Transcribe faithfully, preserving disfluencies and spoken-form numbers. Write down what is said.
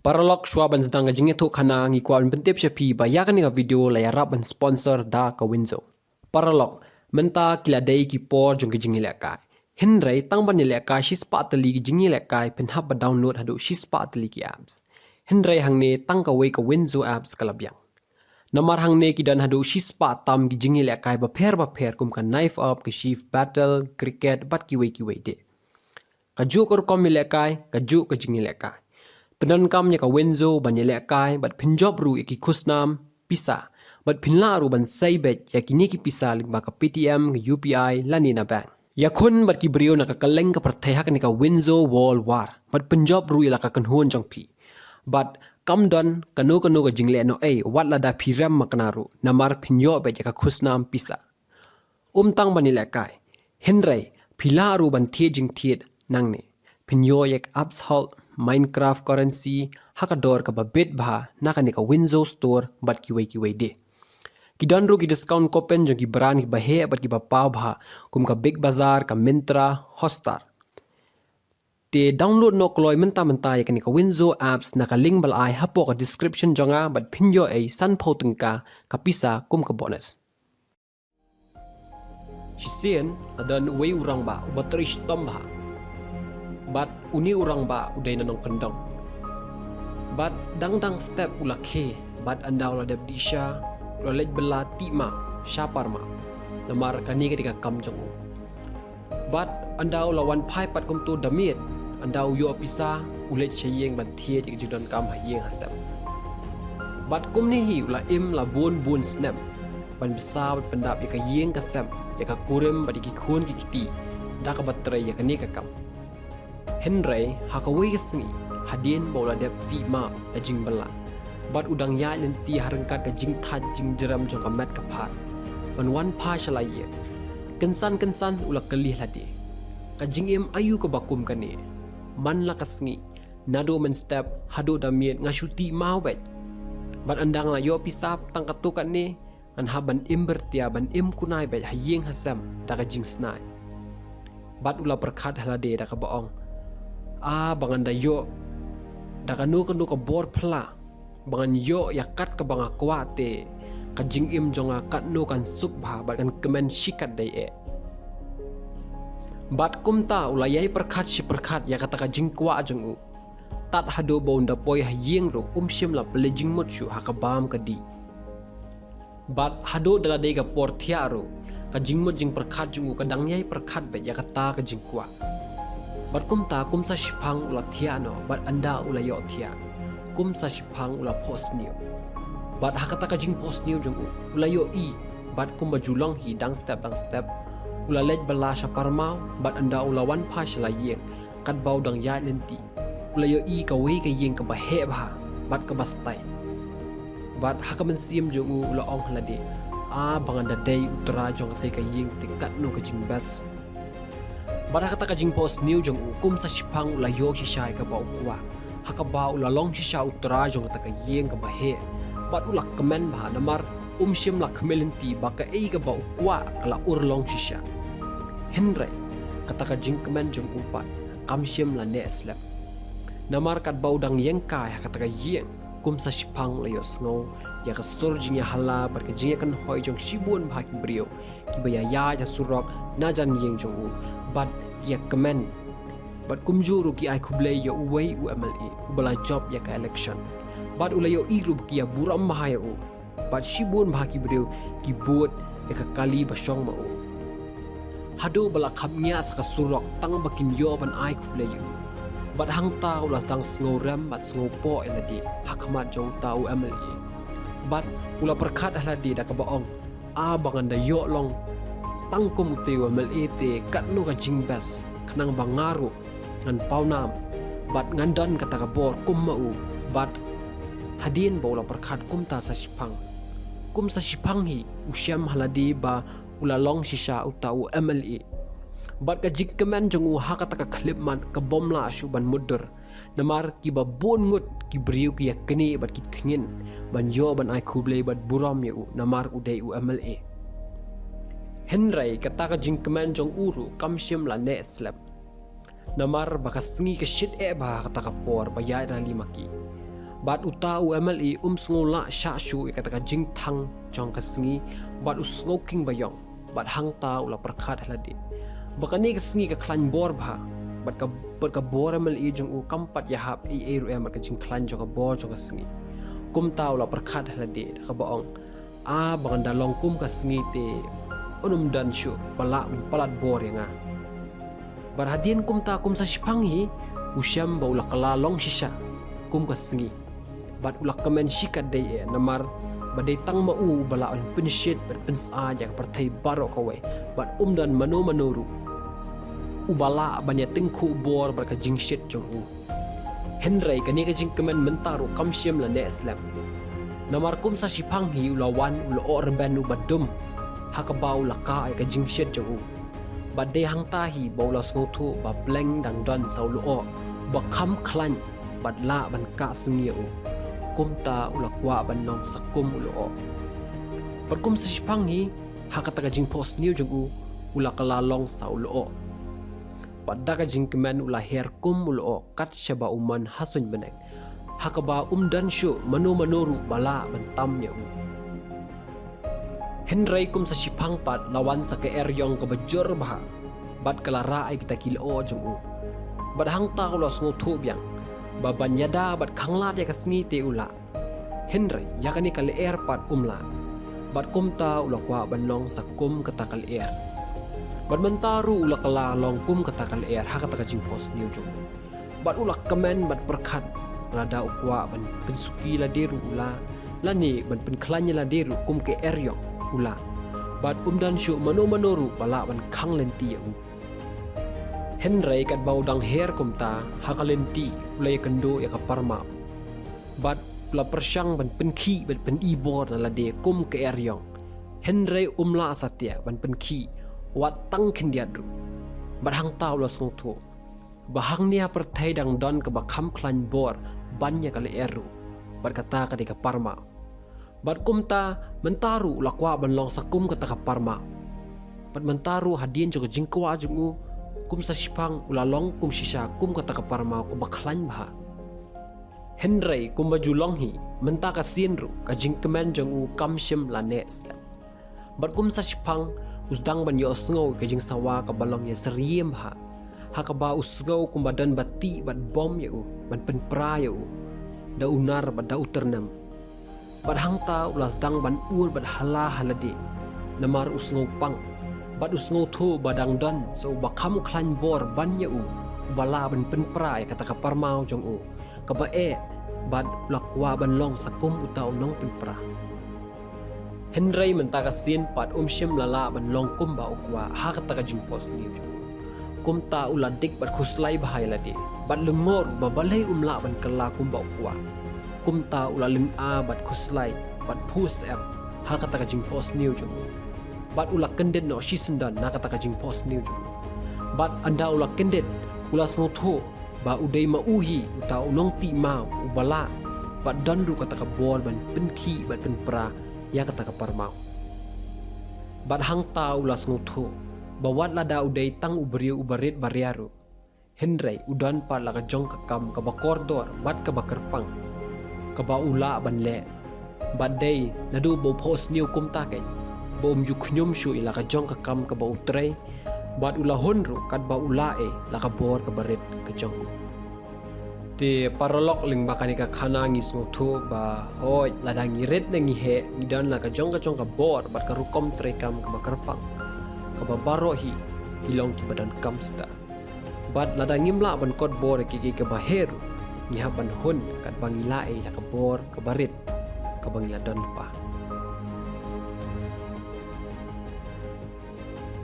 Paralok, shuwa ban sdang ka jingïathuh khana, ngi kwah ban pyntip sha phi ba ïa kane ka video la ïarap ban sponsor da ka Winzo. Paralok, mynta ki la dei ki por jong ki jingïalehkai. Hynrei tang ban ïalehkai shispah tylli ki jingïalehkai phin hap ba download haduh shispah tylli ki apps. Hynrei hangne tang kawei ka Winzo apps ka la biang. Namar hangne ki don haduh shispah tam ki jingïalehkai bapher bapher kum ka Knife Up, ka Shiv Battle, cricket bad kiwei kiwei de. Kajuh ka rukom ïalehkai, kajuh ka jingïalehkai. Pyndonkam ïa ka Winzo ban ïalehkai bad pynjop ruh ïa ki khusnam pisa. Bad pynlah ruh ban sei beit ïa kine ki pisa lyngba ka Paytm, ka U P I lane na bank. Ïakhun bad ki briew na ka kylleng ka pyrthei ha kane ka Winzo World War. Bad pynjop ruh ïa la ka kynhun jong phi. Bad kam don kano kano ka jingleh noh ei, wat lada phi rem makna ruh, namar phin ïoh beit ïa ka khusnam pisa. Ym tang ban ïalehkai, hynrei phi lah ruh ban thied jingthied nangne. Phin ïoh ïa ka Absol, Minecraft currency ha ka dor kaba bit bha na kane ka Winzo Store bad kiwei kiwei de. Ki don ruh ki discount coupon jong ki brand kiba heh bad kiba paw bha, kum ka Big Bazaar, ka Myntra, Hotstar. Te download noh kloi mynta mynta ïa kane ka Winzo apps na ka link ba la ai hapoh ka description jong nga bad phin ïoh ei sanphew tyngka ka pisa kum ka bonus. Shisien la don uwei u rangbah uba trei shitom bha. Bad une u rangbah u dei na nongkyndong. Bad dang dang step u la khie bad ynda u la dep dih sha, u la leit bylla tih map sha parmap. Namar kane ka dei ka kam jong u. Bad ynda u la wan phai pat kumto da miet, ynda u ïoh pisa, u leit sha ïing ban thied ïa ka jingdonkam ha ïing ha sem. Bad kumne hi u la im la bun bun snem ban bsa bad pyndap ïa ka ïing ka sem, ïa ka kurim bad ïa ki khun ki kti da kaba trei ïa kane ka kam. Hynrei ha kawei ka sngi, hadien ba u la dep tih map da jingbylla bad u dang ïaid lynti ha ryngkat ka jingthait jingjrem jong ka met ka phad ban wan phai sha la ïing, kynsan kynsan u la kylli lade, ka jingim aïu kaba kum kane? Man la ka sngi, naduh mynstep haduh da miet nga shu tih map beit. Bad ynda nga la ïoh pisa tang katto katne, ngan hap ban im byrtia ban im kunai beit ha ïing ha sem da ka jingsnai. Bad u la pyrkhat ha lade da kaba ong, a ba ngan da ïoh da kano kano ka bor phylla, ba ngan ïoh ïa kat kaba nga kwah te ka jingim jong nga katno kan suk bha bad kan kmen shikatdei eh. Bad kumta u la ïai pyrkhat shi pyrkhat ïa kata ka jingkwah jong u. Tad haduh ba un da poi ha ïing ruh um shym la pynleit jingmut shuh ha ka bam ka dih. Bad haduh da la dei ka por thiah ruh, ka jingmut jingpyrkhat jong u ka dang ïai pyrkhat beit ïa kata ka jingkwah. Bad kumta kum sa shiphang u la thiah noh bad ynda u la ïoh thiah, kum sa shiphang u la phohsniew. Bad ha kata ka jingphohsniew jong u, u la ïohi bad kumba ju long hi dang step dang step, u la leit bylla sha parmap bad ynda u la wan phai sha la ïing, katba u dang ïaid lynti, u la ïohi kawei ka ïing kaba heh bha bad kaba style. Bad ha ka mynsiem jong u u la ong ha lade, a ba ngan da dei u trai jong kata ka ïing te katno ka jingbes. Bad ha kata ka jingphohsniew jong u kum sa shiphang u la ïoh shisha ïa kaba u kwah, ha kaba u la long shisha u trai jong kata ka ïing kaba heh. Bad u la kmen bha namar um shym la khmih lynti ba kaei kaba u kwah ka la urlong shisha. Hynrei kata ka jingkmen jong u pat kam shym la neh slem. Namar katba u dang ïeng kai ha kata ka ïing, kum sa shiphang u la ïohsngew ïa ka sur jingïahala bad ka jingïakynhoi jong shibun bha ki briew kiba ïaid ha surok na jan ïing jong u bad ki ïakmen. Bad kumjuh ruh ki ai khublei ïa uwei u M L A uba la jop ïa ka election. Bad u la ïohi ruh ba ki ïaburom bha ïa u. Bad shibun bha ki briew ki bud ïa ka kali ba shong ma u. Haduh ba la khapngiah sa ka surok tang ba kin ïoh ban ai khublei ïa u. Bad hangta u la sdang sngewrem bad sngewpoh ïa lade ha khmat jong uta u M L A. Bad u la pyrkhat ha lade da kaba ong, a ba ngan da ïoh long tang kum uta u M L A te katno ka jingbes, khnang ba nga ruh ngan pawnam bad ngan don kata ka bor kum ma u. Bad hadien ba u la pyrkhat kumta sa shiphang, kum sa shiphang hi u shem ha lade ba u la long shisha uta u M L A. Bad ka jingkmen jong u ha kata ka khyllipmat ka bym lah shuh ban mutdur. Namar kiba bun ngut ki briew ki ïaknieh bad ki thngan ban ïoh ban ai khublei bad burom ïa u namar u dei u M L A. Hynrei kata ka jingkmen jong u ruh kam shym la neh slem. Namar ba ka sngi ka shit eh bha ha kata ka por ba ïaid rali ma ki. Bad uta u M L A um sngew lah shah shuh ïa kata ka jingthang jong ka sngi, bad u sngew khing baïong, bad hangta u la pyrkhat ha lade ba kane ka sngi ka khlaiñ bor bha, bad ka, bad ka bor M L A jong u kam pat ïahap ei ei ruh em bad ka jingkhlaiñ jong ka bor jong ka sngi. Kumta u la pyrkhat ha lade da kaba ong, a, ba ngan da long kum ka sngi te un ym don shuh ba lah ban palat bor ïa nga. Bad hadien kumta kum sa shiphang hi, u shem ba u la kylla long shisha kum ka sngi. Bad u la kmen shikatdei eh, namar ba dei tang ma u uba lah ban pynshit bad pynsaid ïa ka pyrthei baroh kawei, bad um don mano mano ruh uba lah ban ïa tyngkhuh bor bad ka jingshit jong u. Hynrei kane ka jingkmen mynta ruh kam shym la neh slem. Namar kum sa shiphang hi u la wan u lyoh rben uba dum, ha kaba u la kah ïa ka jingshit jong u. Bad dei hangta hi ba u la sngewthuh ba pleng dang don sa u lyoh uba kham khlaiñ bad lah ban kah sngi ïa u. Kumta u la kwah ban long sa kum u lyoh. Bad kum sa shiphang hi, ha kata ka jingphohsniew jong u, u la kylla long sa u lyoh. Bad da ka jingkmen u la her kum u lyoh kat shaba u mon ha suiñ bneng, ha kaba um don shuh mano mano ruh ba lah ban tam ïa u. Hynrei kum sa shiphang pat la wan sa ka eriong kaba jur bha, bad ka la rah ïa kita ki lyoh jong u. Bad hangta u la sngewthuh biang ba ban ïada bad khanglad ïa ka sngi te u lah. Hynrei ïa kane ka lyer pat um lah. Bad kumta u la kwah ban long sa kum kata ka lyer. Bad mynta ruh u la kylla long kum kata ka lyer ha kata ka jingphohsniew jong u. Bad u la kmen bad pyrkhat, lada u kwah ban pynsuki lade ruh u lah, lane ban pynkhlaiñ ïa lade ruh kum ka eriong u lah. Bad um don shuh mano mano ruh ba lah ban khang lynti ïa u. Hynrei katba u dang her kumta, ha ka lynti u la ïakynduh ïa ka parmaw. Bad u la pyrshang ban pynkhih bad pyni bor na lade kum ka eriong. Hynrei um lah satia ban pynkhih wat tang khyndiat ruh. Bad hangta u la sngewthuh ba hangne ha pyrthei dang don kaba kham khlaiñ bor ban ïa ka lyer ruh, bad kata ka dei ka parmaw. Bad kumta mynta ruh u la kwah ban long sa kum kata ka parmaw. Bad mynta ruh hadien jong ka jingkwah jong u, kum sa shiphang u la long kum shisha kum kata ka parmaw kaba khlaiñ bha. Hynrei kumba ju long hi, mynta ka sien ruh ka jingkmen jong u kam shym la neh slem. Bad kum sa shiphang u sdang ban ïohsngew ïa ka jingsawa kaba long ïasyriem bha, ha kaba u sngew kumba don ba tih bad bom ïa u ban pynpra ïa u da u nar bad da u tyrnem. Bad hangta u la sdang ban ur bad hala ha lade, namar u sngew pang. Bad u sngewthuh ba dang don sa uba kham khlaiñ bor ban ïa u, uba lah ban pynpra ïa kata ka parmaw jong u kaba eh, bad u la kwah ban long sa kum uta u nongpynpra. Hynrei mynta ka sien pat um shym la lah ban long kumba u kwah ha kata ka jingphohsniew jong u. Kumta u la dik bad khuslai bha ïa lade, bad lyngngoh ruh ba balei um lah ban kylla kumba u kwah. Kumta u la lynga bad khuslai bad phuh syep ha kata ka jingphohsniew jong u. Bad u la kyndit noh shisyndon na kata ka jingphohsniew jong u. Bad ynda u la kyndit, u la sngewthuh ba u dei ma u hi uta u nongtih maw uba lah, bad don ruh kata ka bor ban pynkhih bad pynpra ïa kata ka parmaw. Bad hangta u la sngewthuh ba wat lada u dei tang u briew uba rit ba ria ruh, hynrei u don pat la ka jong ka kam kaba kordor bad kaba kyrpang kaba u lah ban leh. Bad dei naduh ba u phohsniew kumta keiñ, ba um ju khñium shuh ïa la ka jong ka kam kaba u trei, bad u la hun ruh katba u lah ei la ka bor kaba rit ka jong u. Te paralok, lyngba kane ka khana ngi sngewthuh ba, hooid, lada ngi rit ne ngi heh, ngi don la ka jong ka jong ka bor bad ka rukom treikam kaba kyrpang, kaba baroh hi ki long kiba donkam suda. Bad lada ngim lah ban kot bor ïa kiei kiei kiba heh ruh, ngi hap ban hun katba ngi lah ei la ka bor kaba rit kaba ngi la don lypa.